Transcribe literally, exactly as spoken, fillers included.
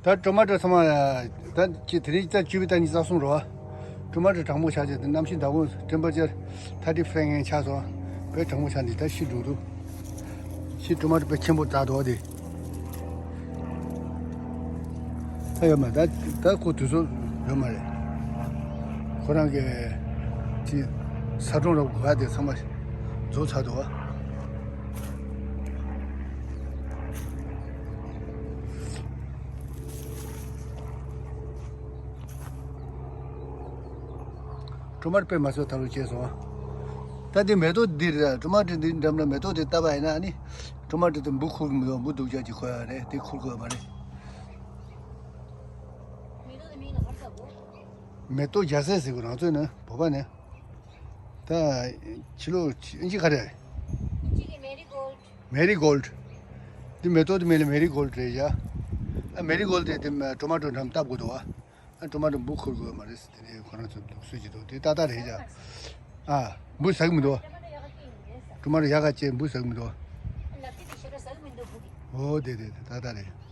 ད་ཊོ་མ་ཊོ་ཚང་མ་ད་ཅི་དེ་རིང་ད་བཅུ་པའི་ད་ཉི་ཤུ་རྩ་གསུམ་རེད་བ། ཊོ་མ་ཊོ་གྲང་མོ་ཆགས་ཀྱི་དེ་གནམ་གཤིས་ཟླ་གོང་ཊེམ་པ་ཅར་ཐར་ཊི་ཕའིབ་ངན་ཆགས་སོང་། དཔེ་གྲང་མོ་ཆགས་འདི་ད་ཤི་འགྲོ་འདུག་ཤི་ཊོ་མ་ཊོ་དཔེ་ཆེན་པོ་བཙག་འདུག་བ་དེ། ད་ཡོད་མ་ད་ད་ཁོ་དུས་ཚོད་ཡོད་མ་རེད། ཁོ་རང་གི་ཅི་ས་གྲོང་ར་གོ་ཡ་དེ་ཚང་མ་རྫོགས་ཚར་འདུག་བ། ཊོ་མ་ཊོ་དཔེ་མ་སོ་ཐར་རུ་བྱས་སོང་། ད་འདི་མེ་ཏོག་འདི་རེད། ཊོ་མ་ཊོ་འདི་འགྲམ་ལ་མེ་ཏོག་འདི་བཏབ་པ་ཡིན་ན་ནི་ཊོ་མ་ཊོ་དེ་འབུ་ཁུར་གི་མི་འདུག་འབུ་སྡུག་ཅག་ཅིག་ཁོ་ཡ་རེད། དེ་ཁུར་དགོས་པ་རེད། མེ་ཏོག་རྒྱ་སེ་ཟེར་གི་རང་ཚོའི་ནི་བོད་པ་ནི། ད་ཕྱི་ལོ་ཨིན་ཇི་ག་རེ། མེ་རི་གོལ་ཌི། འདི་མེ་ཏོག་འདི་མིང་ལ་མེ་རི་གོལ་ཌི་རེད་ཡ། ཨ་མེ་རི་གོལ་ཌི་དེ་ཊོ་མ་ཊོ་འགྲམ་བཏབ་དགོས་འདུག་བ། ཨ་ཊོ་མ་ཊོ་འབུ་ཁུར་དགོས་མ་རེད། དེ་ནས་ཁོ་རང་ཚོ་སུས་ཀྱི་འདུག་དེ་ཏག་ཏག་རེད་ཡ། ཨ་འབུ་ཟ་གི་མི་འདུག་ཊོ་མ་ཊོ་ཡག་ག་བཅད་འབུ་ཟ་གི་མི་འདུག་འོ་དེ་དེ་དེ་ཏག་ཏག་རེད།